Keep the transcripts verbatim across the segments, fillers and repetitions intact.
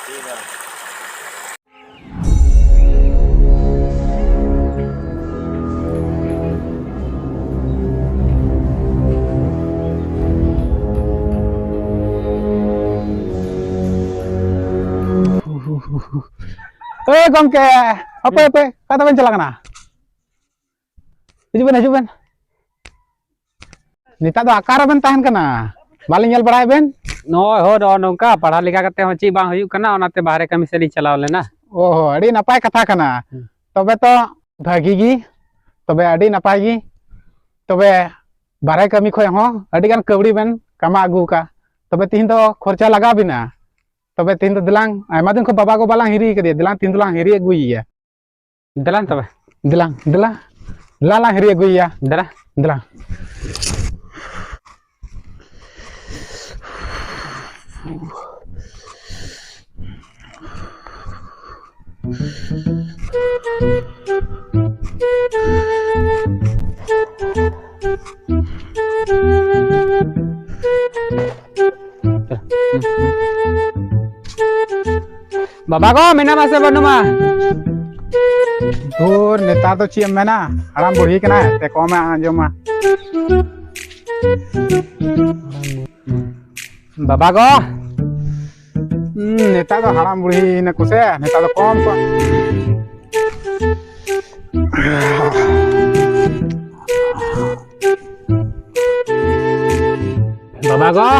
ᱮ ᱜᱚᱢᱠᱮ, ᱦᱟᱯᱮ, ᱦᱟᱯᱮ, ᱚᱠᱟ ᱛᱮᱵᱮᱱ ᱪᱟᱞᱟᱜ ᱠᱟᱱᱟ? ᱦᱤᱡᱩᱜ ᱵᱮᱱ, ᱦᱤᱡᱩᱜ ᱵᱮᱱ᱾ ᱱᱮᱛᱟᱨ ᱫᱚ ᱚᱠᱟ ᱨᱮᱵᱮᱱ ᱛᱟᱦᱮᱱ ᱠᱟᱱᱟ? ᱵᱟᱞᱤᱧ ᱧᱮᱞ ᱵᱟᱲᱟᱭᱮᱫ ᱵᱮᱱ᱾ ᱱᱚᱜᱼᱚᱭ ᱦᱳ, ᱱᱚᱜᱼᱚ ᱱᱚᱝᱠᱟ ᱯᱟᱲᱦᱟᱣ ᱞᱮᱠᱟ ᱠᱟᱛᱮ ᱦᱚᱸ ᱪᱮᱫ ᱵᱟᱝ ᱦᱩᱭᱩᱜ ᱠᱟᱱᱟ, ᱚᱱᱟᱛᱮ ᱵᱟᱦᱨᱮ ᱠᱟᱹᱢᱤ ᱥᱮᱫ ᱞᱤᱧ ᱪᱟᱞᱟᱣ ᱞᱮᱱᱟ᱾ ᱚ ᱦᱚ, ᱟᱹᱰᱤ ᱱᱟᱯᱟᱭ ᱠᱟᱛᱷᱟ ᱠᱟᱱᱟ᱾ ᱦᱩᱸ᱾ ᱛᱚᱵᱮ ᱛᱚ ᱵᱷᱟᱹᱜᱤ ᱜᱮ, ᱛᱚᱵᱮ ᱟᱹᱰᱤ ᱱᱟᱯᱟᱭ ᱜᱮ᱾ ᱛᱚᱵᱮ ᱵᱟᱦᱨᱮ ᱠᱟᱹᱢᱤ ᱠᱷᱚᱱ ᱦᱚᱸ ᱟᱹᱰᱤ ᱜᱟᱱ ᱠᱟᱹᱣᱰᱤ ᱵᱮᱱ ᱠᱟᱢᱟᱣ ᱟᱹᱜᱩ ᱟᱠᱟᱫ᱾ ᱛᱚᱵᱮ ᱛᱤᱦᱤᱧ ᱫᱚ ᱠᱷᱚᱨᱪᱟ ᱞᱟᱜᱟᱣ ᱵᱮᱱᱟ᱾ ᱛᱚᱵᱮ ᱛᱤᱦᱤᱧ ᱫᱚ ᱫᱮᱞᱟᱝ, ᱟᱭᱢᱟ ᱫᱤᱱ ᱠᱷᱚᱱ ᱵᱟᱵᱟ ᱜᱚ ᱵᱟᱞᱟᱝ ᱦᱤᱨᱤ ᱟᱠᱟᱫᱮᱭᱟ, ᱫᱮᱞᱟᱝ ᱛᱤᱦᱤᱧ ᱫᱚᱞᱟᱝ ᱦᱤᱨᱤ ᱟᱹᱜᱩᱭᱮᱭᱟ᱾ ᱫᱮᱞᱟᱝ ᱛᱚᱵᱮ᱾ ᱫᱮᱞᱟᱝ, ᱫᱮᱞᱟ᱾ ᱫᱮᱞᱟ ᱞᱟᱝ ᱦᱤᱨᱤ ᱟᱹᱜᱩᱭᱮᱭᱟ᱾ ᱫᱮᱞᱟ᱾ ᱫᱮᱞᱟ᱾ ᱵᱟᱵᱟ ᱜᱚ, ᱢᱮᱱᱟᱢᱟ ᱥᱮ ᱵᱟᱹᱱᱩᱢᱟ? ᱫᱷᱩᱨ, ᱱᱮᱛᱟᱨ ᱫᱚ ᱪᱮᱫ ᱮᱢ ᱢᱮᱱᱟ? ᱦᱟᱲᱟᱢ ᱵᱩᱲᱦᱤ ᱠᱟᱱᱟᱭ, ᱛᱮ ᱠᱚᱢᱮ ᱟᱸᱡᱚᱢᱟ᱾ ᱵᱟᱵᱟ ᱜᱚ! ᱦᱩᱸ, ᱱᱮᱛᱟᱨ ᱫᱚ ᱦᱟᱲᱟᱢ ᱵᱩᱲᱦᱤ ᱱᱟᱠᱚ ᱥᱮ, ᱱᱮᱛᱟᱨ ᱫᱚ ᱠᱚᱢ ᱠᱚ᱾ ᱵᱟᱵᱟ ᱜᱚ!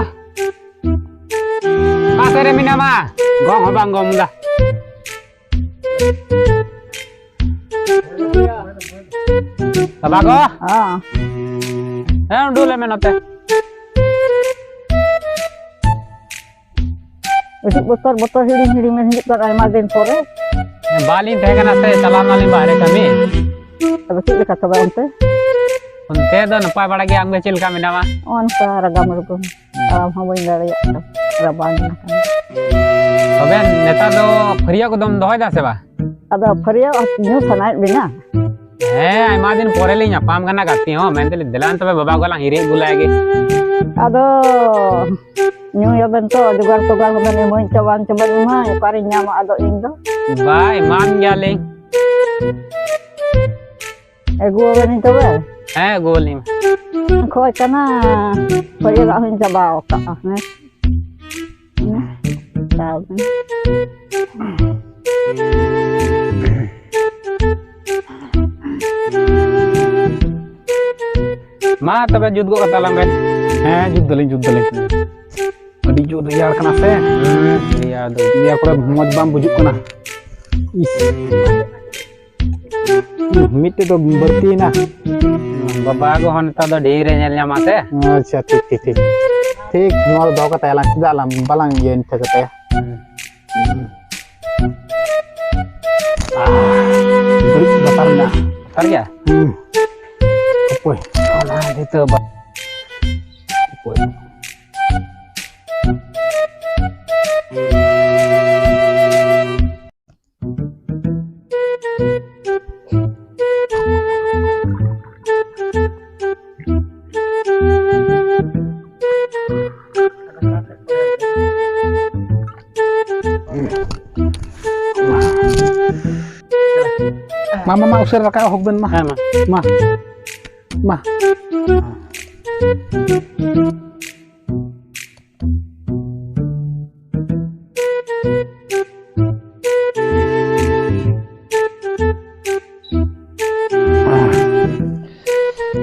ᱚᱠᱟ ᱥᱮᱫ ᱨᱮ ᱢᱮᱱᱟᱢᱟ? ᱜᱚᱢ ᱦᱚᱸ ᱵᱟᱝ ᱜᱚᱢ ᱫᱟ᱾ ᱵᱟᱵᱟ ᱜᱚ! ᱦᱮᱸ᱾ ᱦᱮᱸ, ᱩᱰᱩᱠ ᱞᱮ ᱢᱮ ᱱᱚᱛᱮ᱾ ᱦᱤᱡᱩᱜ ᱵᱚᱛᱚᱨ ᱵᱚᱛᱚᱨ ᱦᱤᱲᱤᱧ ᱦᱤᱲᱤᱧ ᱮᱢ ᱦᱤᱡᱩᱜ ᱠᱟᱱ ᱟᱭᱢᱟ ᱫᱤᱱ ᱯᱚᱨᱮ᱾ ᱦᱮᱸ, ᱵᱟᱞᱤᱧ ᱛᱟᱦᱮᱸ ᱠᱟᱱᱟ ᱥᱮ, ᱪᱟᱞᱟᱣ ᱱᱟᱞᱤᱧ ᱵᱟᱦᱨᱮ ᱠᱟᱹᱢᱤ᱾ ᱟᱫᱚ ᱪᱮᱫ ᱞᱮᱠᱟ ᱛᱚᱵᱮ ᱚᱱᱛᱮ? ᱚᱱᱛᱮ ᱫᱚ ᱱᱟᱯᱟᱭ ᱵᱟᱲᱟ ᱜᱮ, ᱟᱢᱜᱮ ᱪᱮᱫ ᱞᱮᱠᱟ ᱢᱮᱱᱟᱢᱟ? ᱱᱚᱜᱼᱚ ᱱᱚᱝᱠᱟ ᱨᱟᱜᱟᱢ ᱨᱩᱜᱟᱢ, ᱛᱟᱲᱟᱢ ᱦᱚᱸ ᱵᱟᱹᱧ ᱫᱟᱲᱮᱭᱟᱜ ᱠᱟᱱᱟ, ᱨᱟᱵᱟᱝ ᱠᱟᱱᱟ᱾ ᱛᱚᱵᱮ ᱱᱮᱛᱟᱨ ᱫᱚ ᱯᱷᱟᱹᱨᱭᱟᱹ ᱠᱚᱫᱚᱢ ᱫᱚᱦᱚᱭ ᱫᱟ ᱥᱮ ᱵᱟᱝ? ᱟᱫᱚ ᱯᱷᱟᱹᱨᱭᱟᱹ ᱧᱩ ᱥᱟᱱᱟᱭᱮᱫ ᱵᱮᱱᱟ? ᱦᱮᱸ, ᱟᱭᱢᱟ ᱫᱤᱱ ᱯᱚᱨᱮ ᱞᱤᱧ ᱧᱟᱯᱟᱢ ᱠᱟᱱᱟ ᱜᱟᱛᱮ ᱦᱚᱸ, ᱢᱮᱱ ᱫᱟᱞᱤᱧ ᱫᱮᱞᱟ ᱛᱚᱵᱮ ᱵᱟᱵᱟ ᱜᱮᱞᱟᱝ ᱦᱤᱨᱤ ᱟᱹᱜᱩ ᱞᱟᱭ ᱜᱮ᱾ ᱟᱫᱚ ᱧᱩᱭᱟᱵᱮᱱ ᱛᱚ, ᱡᱚᱜᱟᱲ ᱴᱚᱜᱟᱲ ᱦᱚᱸᱵᱮᱱ ᱮᱢᱟᱹᱧ ᱪᱟᱵᱟᱱ ᱪᱟᱵᱟᱱ ᱮᱢᱟᱹᱧ, ᱚᱠᱟᱨᱤᱧ ᱧᱟᱢᱟ ᱟᱫᱚ ᱤᱧ ᱫᱚ? ᱵᱟ, ᱮᱢᱟᱢ ᱜᱮᱭᱟᱞᱤᱧ᱾ ᱟᱹᱜᱩᱣᱟᱵᱮᱱᱤᱧ ᱛᱚᱵᱮ? ᱦᱮᱸ, ᱟᱹᱜᱩᱣᱟᱞᱤᱧ ᱢᱮ᱾ ᱠᱷᱚᱡ ᱠᱟᱱᱟ, ᱠᱷᱚᱡ ᱫᱟᱜ ᱦᱚᱸᱧ ᱪᱟᱵᱟ ᱟᱠᱟᱫᱼᱟ᱾ ᱦᱮᱸ᱾ ᱦᱮᱸ᱾ ᱪᱟᱣ ᱠᱟᱱᱟ᱾ ᱢᱟ ᱛᱚᱵᱮ ᱡᱩᱛ ᱜᱚᱫ ᱠᱟᱛᱟ ᱞᱟᱝ ᱵᱮᱱ᱾ ᱦᱮᱸ, ᱡᱩᱛ ᱫᱟᱞᱤᱧ, ᱡᱩᱛ ᱫᱟᱞᱤᱧ᱾ ᱟᱹᱰᱤ ᱡᱳᱨ ᱨᱮᱭᱟᱲ ᱠᱟᱱᱟ ᱥᱮ? ᱦᱩᱸ, ᱨᱮᱭᱟᱲ ᱫᱚ᱾ ᱱᱤᱭᱟᱹ ᱠᱚᱨᱮ ᱢᱚᱡᱽ ᱵᱟᱝ ᱵᱩᱡᱩᱜ ᱠᱟᱱᱟ᱾ ᱤᱥ᱾ ᱦᱩᱸ, ᱢᱤᱫᱴᱮᱡ ᱫᱚ ᱵᱟᱹᱲᱛᱤᱭᱮᱱᱟ᱾ ᱵᱟᱵᱟ ᱜᱚ ᱦᱚᱸ ᱱᱮᱛᱟᱨ ᱫᱚ ᱰᱷᱮᱨ ᱮ ᱧᱮᱞ ᱧᱟᱢᱟ ᱥᱮ? ᱟᱪᱪᱷᱟ, ᱴᱷᱤᱠ, ᱴᱷᱤᱠ, ᱴᱷᱤᱠ᱾ ᱴᱷᱤᱠ, ᱱᱚᱣᱟ ᱫᱚ ᱫᱚᱦᱚ ᱠᱟᱛᱮ ᱟᱞᱟᱝ ᱪᱮᱫᱟᱜ ᱞᱟᱝ, ᱵᱟᱞᱟᱝ ᱤᱭᱟᱹ ᱤᱱᱠᱟᱹ ᱠᱟᱛᱮ᱾ ᱦᱩᱸ᱾ ᱦᱩᱸ᱾ ᱟᱦ, ᱵᱟᱹᱲᱤᱡ ᱵᱟᱛᱟᱨ ᱢᱮᱱᱟᱜᱼᱟ᱾ ᱵᱟᱛᱟᱨ ᱜᱮᱭᱟ? ᱦᱩᱸ᱾ ᱦᱟᱯᱳᱭ᱾ ᱚᱱᱟ ᱜᱮᱛᱚ ᱵᱟ-, ᱦᱟᱯᱳᱭ᱾ ᱢᱟ, ᱢᱟ, ᱢᱟ, ᱩᱥᱟᱹᱨᱟ ᱨᱟᱠᱟᱵ ᱦᱚᱠ ᱵᱮᱱ ᱢᱟ᱾ ᱦᱮᱸ, ᱢᱟ᱾ ᱢᱟ᱾ ᱢᱟ᱾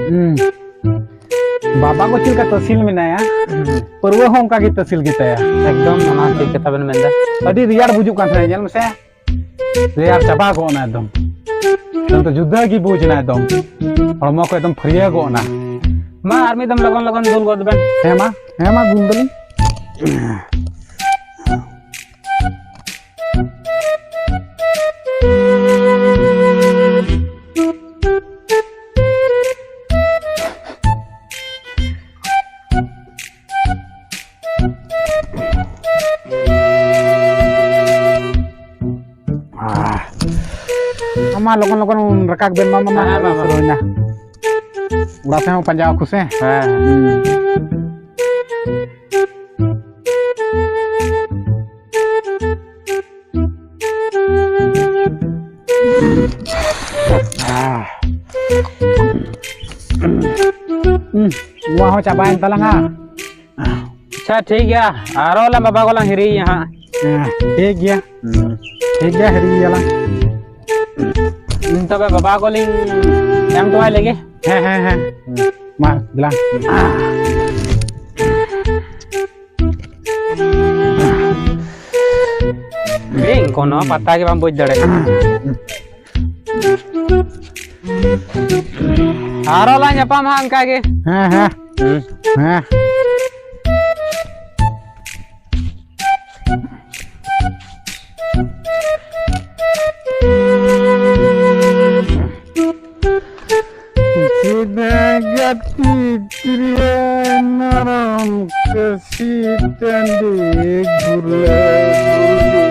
ᱦᱩᱸ᱾ ᱵᱟᱵᱟ ᱠᱚ ᱪᱮᱫ ᱞᱮᱠᱟ ᱛᱟᱹᱥᱤᱞ ᱢᱮᱱᱟᱭᱟ, ᱯᱟᱹᱨᱣᱟᱹ ᱦᱚᱸ ᱚᱱᱠᱟ ᱜᱮ ᱛᱟᱹᱥᱤᱞ ᱜᱮᱛᱟᱭᱟ᱾ ᱮᱠᱫᱚᱢ ᱚᱱᱟ ᱴᱷᱤᱠ ᱠᱟᱛᱷᱟ ᱵᱮᱱ ᱢᱮᱱᱫᱟ᱾ ᱟᱹᱰᱤ ᱨᱮᱭᱟᱲ ᱵᱩᱡᱩᱜ ᱠᱟᱱ ᱛᱟᱦᱮᱸᱱᱟ, ᱧᱮᱞ ᱢᱮᱥᱮ᱾ ᱨᱮᱭᱟᱲ ᱪᱟᱵᱟ ᱜᱚᱫ ᱮᱱᱟ ᱮᱠᱫᱚᱢ᱾ ᱮᱠᱫᱚᱢ ᱛᱚ ᱡᱩᱫᱟᱹ ᱜᱮ ᱵᱩᱡᱽ ᱮᱱᱟ ᱮᱠᱫᱚᱢ᱾ ᱦᱚᱲᱢᱚ ᱠᱚ ᱮᱠᱫᱚᱢ ᱯᱷᱟᱹᱨᱭᱟᱹ ᱜᱚᱫ ᱮᱱᱟ᱾ ᱢᱟ ᱟᱨ ᱢᱤᱫ ᱫᱚᱢ ᱞᱚᱜᱚᱱ ᱞᱚᱜᱚᱱ ᱫᱩᱞ ᱜᱚᱫ ᱵᱮᱱ᱾ ᱦᱮᱸ ᱢᱟ, ᱦᱮᱸ ᱢᱟ, ᱫᱩᱞ ᱫᱟᱞᱤᱧ᱾ ᱢᱟ ᱞᱚᱜᱚᱱ ᱞᱚᱜᱚᱱ ᱨᱟᱠᱟᱵ ᱵᱮᱱ, ᱢᱟ, ᱢᱟ, ᱢᱟ, ᱦᱮᱸ, ᱦᱮᱸ, ᱢᱟ, ᱢᱟ᱾ ᱥᱩᱨᱩᱭᱱᱟ᱾ ᱚᱲᱟᱜ ᱥᱮᱫ ᱦᱚᱸ ᱯᱟᱸᱡᱟ ᱟᱠᱚ ᱥᱮ᱾ ᱦᱮᱸ, ᱦᱮᱸ᱾ ᱦᱩᱸ᱾ ᱟᱦ᱾ ᱦᱩᱸ, ᱱᱚᱣᱟ ᱦᱚᱸ ᱪᱟᱵᱟᱭᱮᱱ ᱛᱟᱞᱟᱝᱟ᱾ ᱟᱪᱪᱷᱟ, ᱴᱷᱤᱠ ᱜᱮᱭᱟ, ᱟᱨᱚ ᱞᱟᱝ ᱵᱟᱵᱟ ᱜᱚᱞᱟᱝ ᱦᱤᱨᱤᱭᱮᱭᱟ ᱦᱟᱸᱜ᱾ ᱦᱮᱸ, ᱴᱷᱤᱠ ᱜᱮᱭᱟ᱾ ᱦᱩᱸ᱾ ᱴᱷᱤᱠ ᱜᱮᱭᱟ, ᱦᱤᱨᱤᱭᱮᱭᱟᱞᱟᱝ᱾ ᱛᱚᱵᱮ ᱵᱟᱵᱟ ᱜᱚᱞᱤᱧ ᱮᱢ ᱦᱚᱴᱚᱣᱟᱭ ᱞᱮᱜᱮ᱾ ᱦᱮᱸ, ᱦᱮᱸ, ᱦᱮᱸ᱾ ᱢᱟ, ᱫᱮᱞᱟ᱾ ᱵᱤᱝ, ᱠᱳᱱᱳ ᱯᱟᱛᱟ ᱜᱮ ᱵᱟᱢ ᱵᱩᱡᱽ ᱫᱟᱲᱮᱭᱟᱜ ᱠᱟᱱᱟ᱾ ᱟᱨᱚ ᱞᱟᱝ ᱧᱟᱯᱟᱢᱟ ᱦᱟᱸᱜ ᱚᱱᱠᱟ ᱜᱮ᱾ ᱦᱮᱸ, ᱦᱮᱸ᱾ ᱦᱩᱸ᱾ ᱦᱮᱸ᱾ ᱥᱮᱫᱟᱭ ᱜᱟᱛᱮ ᱛᱤᱨᱭᱳ ᱱᱟᱨᱟᱢ ᱠᱟᱹᱥᱤ ᱴᱟᱺᱰᱤ ᱜᱩᱨᱞᱟᱹ ᱜᱩᱨᱞᱤ᱾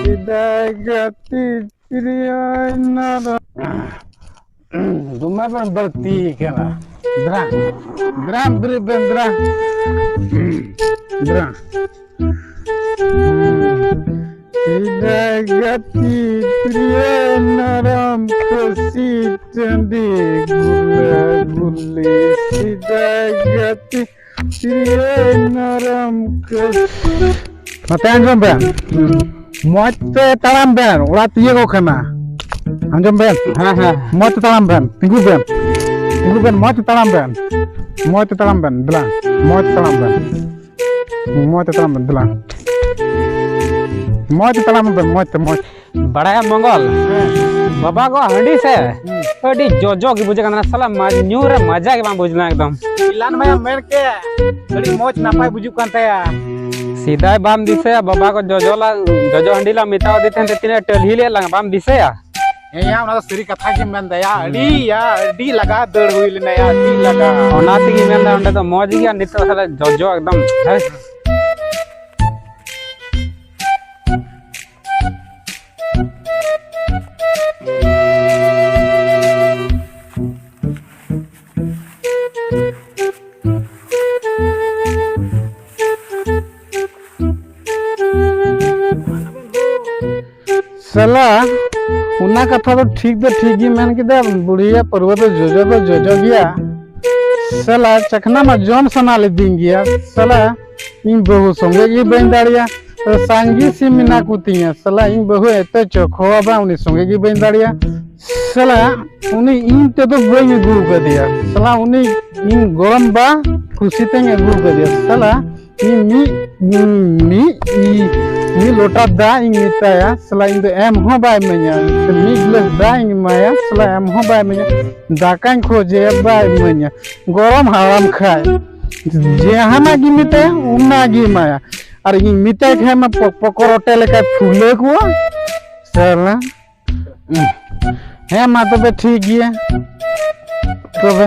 ᱥᱮᱫᱟᱭ ᱜᱟᱛᱮ ᱛᱤᱨᱭᱳ ᱱᱟᱨᱟᱢ᱾ ᱫᱚᱢᱮ ᱵᱚᱱ ᱵᱟᱹᱲᱛᱤ ᱠᱟᱱᱟ᱾ ᱫᱨᱟ, ᱫᱨᱟ, ᱵᱨᱤ, ᱵᱮᱱ, ᱫᱨᱟ᱾ ᱫᱨᱟ᱾ ᱥᱮᱫᱟᱭ ᱜᱟᱛᱮ ᱯᱨᱤᱭᱚ ᱱᱟᱨᱟᱢ ᱠᱟᱹᱥᱤ ᱴᱟᱺᱰᱤ ᱜᱩᱞᱟᱹ ᱜᱩᱞᱤ᱾ ᱥᱮᱫᱟᱭ ᱜᱟᱛᱮ ᱯᱨᱤᱭᱚ ᱱᱟᱨᱟᱢ ᱠᱟᱹᱥᱤ᱾ ᱱᱚᱛᱮ ᱟᱸᱡᱚᱢ ᱵᱮᱱ᱾ ᱢᱚᱡᱽ ᱛᱮ ᱛᱟᱲᱟᱢ ᱵᱮᱱ, ᱚᱲᱟᱜ ᱛᱤᱭᱳᱜᱚᱜ ᱠᱟᱱᱟ᱾ ᱟᱸᱡᱚᱢ ᱵᱮᱱ᱾ ᱦᱮᱸ, ᱦᱮᱸ᱾ ᱢᱚᱡᱽ ᱛᱮ ᱛᱟᱲᱟᱢ ᱵᱮᱱ, ᱛᱤᱸᱜᱩ ᱵᱮᱱ᱾ ᱛᱤᱸᱜᱩ ᱵᱮᱱ, ᱢᱚᱡᱽ ᱛᱮ ᱛᱟᱲᱟᱢ ᱵᱮᱱ᱾ ᱢᱚᱡᱽ ᱛᱮ ᱛᱟᱲᱟᱢ ᱵᱮᱱ, ᱫᱮᱞᱟ᱾ ᱢᱚᱡᱽ ᱛᱮ ᱛᱟᱲᱟᱢ ᱵᱮᱱ᱾ ᱢᱚᱡᱽ ᱛᱮ ᱛᱟᱲᱟᱢ ᱵᱮᱱ, ᱫᱮᱞᱟ᱾ ᱢᱚᱡᱽ ᱛᱮ ᱛᱟᱲᱟᱢ ᱵᱮᱱ, ᱢᱚᱡᱽ ᱛᱮ, ᱢᱚᱡᱽ᱾ ᱵᱟᱲᱟᱭᱟ ᱢᱚᱝᱜᱚᱞ, ᱵᱟᱵᱟ ᱜᱚ ᱦᱟᱺᱰᱤ ᱥᱮ ᱦᱩᱸ᱾ ᱟᱹᱰᱤ ᱡᱚᱡᱚ ᱜᱮ ᱵᱩᱡᱷᱟᱹᱜ ᱠᱟᱱᱟ ᱥᱟᱞᱟ, ᱢᱟ-, ᱧᱩ ᱨᱮ ᱢᱟᱡᱟ ᱜᱮ ᱵᱟᱝ ᱵᱩᱡᱽ ᱞᱮᱱᱟ ᱮᱠᱫᱚᱢ᱾ ᱮᱞᱟᱱ ᱢᱟᱭᱟ ᱢᱮᱱ ᱠᱮᱫ, ᱟᱹᱰᱤ ᱢᱚᱡᱽ ᱱᱟᱯᱟᱭ ᱵᱩᱡᱩᱜ ᱠᱟᱱ ᱛᱟᱭᱟ᱾ ᱥᱮᱫᱟᱭ ᱵᱟᱢ ᱫᱤᱥᱟᱹᱭᱟ, ᱵᱟᱵᱟ ᱜᱚ ᱡᱚᱡᱚ ᱞᱟᱝ, ᱡᱚᱡᱚ ᱦᱟᱺᱰᱤ ᱞᱟᱝ ᱢᱮᱛᱟᱣ ᱫᱮ ᱛᱟᱦᱮᱸᱱ ᱛᱮ ᱛᱤᱱᱟᱹᱜ ᱴᱟᱹᱞᱦᱤ ᱞᱮᱫ ᱞᱟᱝ, ᱵᱟᱢ ᱫᱤᱥᱟᱹᱭᱟ? ᱦᱮᱸᱭᱟ, ᱚᱱᱟ ᱫᱚ ᱥᱟᱹᱨᱤ ᱠᱟᱛᱷᱟ ᱜᱮᱢ ᱢᱮᱱ ᱫᱟᱭᱟ᱾ ᱦᱩᱸ᱾ ᱟᱹᱰᱤ ᱭᱟ, ᱟᱹᱰᱤ ᱞᱟᱜᱟ ᱫᱟᱹᱲ ᱦᱩᱭ ᱞᱮᱱᱟ ᱭᱟ, ᱟᱹᱰᱤ ᱞᱟᱜᱟ᱾ ᱚᱱᱟ ᱛᱮᱜᱮᱧ ᱢᱮᱱᱫᱟ, ᱚᱸᱰᱮ ᱫᱚ ᱢᱚᱡᱽ ᱜᱮᱭᱟ, ᱱᱤᱛᱚᱜ ᱛᱟᱦᱞᱮ ᱡᱚᱡᱚ ᱮᱠᱫᱚᱢ, ᱦᱮᱸ᱾ ᱥᱟᱞᱟ, ᱚᱱᱟ ᱠᱟᱛᱷᱟ ᱫᱚ ᱴᱷᱤᱠ ᱫᱚ ᱴᱷᱤᱠ ᱜᱮ ᱢᱮᱱ ᱠᱮᱫᱟ, ᱵᱩᱲᱦᱤᱭᱟ ᱯᱟᱹᱨᱣᱟᱹ ᱫᱚ ᱡᱚᱡᱚ ᱫᱚ ᱡᱚᱡᱚ ᱜᱮᱭᱟ᱾ ᱥᱟᱞᱟ, ᱪᱟᱠᱷᱱᱟ ᱢᱟ ᱡᱚᱢ ᱥᱟᱱᱟ ᱞᱤᱫᱤᱧ ᱜᱮᱭᱟ᱾ ᱥᱟᱞᱟ, ᱤᱧ ᱵᱟᱹᱦᱩ ᱥᱚᱸᱜᱮ ᱜᱮ ᱵᱟᱹᱧ ᱫᱟᱲᱮᱭᱟᱜᱼᱟ᱾ ᱥᱟᱸᱜᱮ ᱥᱤᱢ ᱢᱮᱱᱟᱜ ᱠᱚ ᱛᱤᱧᱟ᱾ ᱥᱟᱞᱟ, ᱤᱧ ᱵᱟᱹᱦᱩ ᱮᱛᱚ ᱪᱚᱠᱷᱚᱣᱟ ᱵᱟᱝ, ᱩᱱᱤ ᱥᱚᱸᱜᱮ ᱜᱮ ᱵᱟᱹᱧ ᱫᱟᱲᱮᱭᱟᱜᱼᱟ᱾ ᱥᱟᱞᱟ, ᱩᱱᱤ ᱤᱧ ᱛᱮᱫᱚ ᱵᱟᱹᱧ ᱟᱹᱜᱩ ᱟᱠᱟᱫᱮᱭᱟ᱾ ᱥᱟᱞᱟ, ᱩᱱᱤ ᱤᱧ ᱜᱚᱲᱚᱢ ᱵᱟ ᱠᱷᱩᱥᱤ ᱛᱮᱧ ᱟᱹᱜᱩ ᱟᱠᱟᱫᱮᱭᱟ᱾ ᱥᱟᱞᱟ, ᱤᱧ ᱢᱤᱫ, ᱢᱤᱫ, ᱢᱤᱫ ᱞᱚᱴᱟ ᱫᱟᱜ ᱤᱧ ᱢᱮᱛᱟᱭᱟ, ᱥᱟᱞᱟ ᱤᱧ ᱫᱚ ᱮᱢ ᱦᱚᱸ ᱵᱟᱭ ᱤᱢᱟᱹᱧᱟ᱾ ᱢᱤᱫ ᱜᱤᱞᱟᱹᱥ ᱫᱟᱜ ᱤᱧ ᱮᱢᱟᱭᱟ, ᱥᱟᱞᱟ ᱮᱢ ᱦᱚᱸ ᱵᱟᱭ ᱤᱢᱟᱹᱧᱟ᱾ ᱫᱟᱠᱟᱧ ᱠᱷᱚᱡᱮᱭᱟ, ᱵᱟᱭ ᱤᱢᱟᱹᱧᱟ᱾ ᱜᱚᱨᱚᱢ ᱦᱟᱲᱟᱢ ᱠᱷᱟᱭ ᱡᱟᱦᱟᱱᱟᱜ ᱜᱮ ᱢᱮᱛᱟᱭᱟ, ᱚᱱᱟ ᱜᱮ ᱮᱢᱟᱭᱟ᱾ ᱟᱨ ᱤᱧ ᱢᱮᱛᱟᱭ ᱠᱷᱟᱡ ᱢᱟ ᱯᱚ-, ᱯᱚᱠᱚᱨ ᱨᱚᱴᱮ ᱞᱮᱠᱟᱭ ᱯᱷᱩᱞᱟᱹ ᱠᱚᱣᱟ᱾ ᱥᱟᱞᱟ᱾ ᱦᱮᱸ, ᱢᱟ ᱛᱚᱵᱮ ᱴᱷᱤᱠ ᱜᱮᱭᱟ᱾ ᱛᱚᱵᱮ,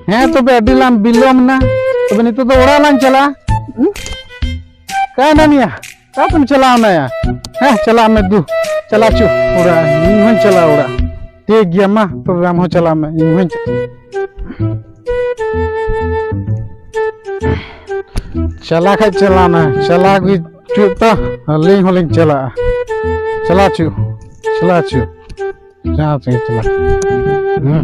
ᱦᱮᱸ, ᱛᱚᱵᱮ ᱟᱹᱰᱤ ᱞᱟᱝ ᱵᱤᱞᱚᱢ ᱮᱱᱟ᱾ ᱛᱚᱵᱮ ᱱᱤᱛᱚᱜ ᱫᱚ ᱚᱲᱟᱜ ᱞᱟᱝ ᱪᱟᱞᱟᱜᱼᱟ᱾ ᱦᱩᱸ? ᱚᱠᱟᱭ ᱱᱟᱢ ᱭᱟ? ᱚᱠᱟ ᱛᱮᱢ ᱪᱟᱞᱟᱣ ᱱᱟᱭᱟ? ᱦᱮᱸ, ᱪᱟᱞᱟᱜ ᱢᱮ ᱫᱩ᱾ ᱪᱟᱞᱟᱜ ᱪᱚ ᱚᱲᱟᱜ, ᱤᱧ ᱦᱚᱸᱧ ᱪᱟᱞᱟᱜᱼᱟ ᱚᱲᱟᱜ᱾ ᱴᱷᱤᱠ ᱜᱮᱭᱟ, ᱢᱟ ᱛᱚᱵᱮ ᱟᱢ ᱦᱚᱸ ᱪᱟᱞᱟᱜ ᱢᱮ, ᱤᱧ ᱦᱚᱸᱧ ᱪᱟᱞᱟᱜᱼᱟ᱾ ᱪᱟᱞᱟᱜ ᱠᱷᱟᱡ ᱪᱟᱞᱟᱣ ᱱᱟ, ᱪᱟᱞᱟᱣ ᱜᱮ ᱪᱩᱜ ᱛᱟ, ᱟᱹᱞᱤᱧ ᱦᱚᱸᱞᱤᱧ ᱪᱟᱞᱟᱜᱼᱟ᱾ ᱪᱟᱞᱟᱣ ᱪᱩᱜ, ᱪᱟᱞᱟᱣ ᱪᱩᱜ, ᱡᱟᱦᱟᱸ ᱥᱮᱫ ᱪᱟᱞᱟᱜ᱾ ᱦᱩᱸ᱾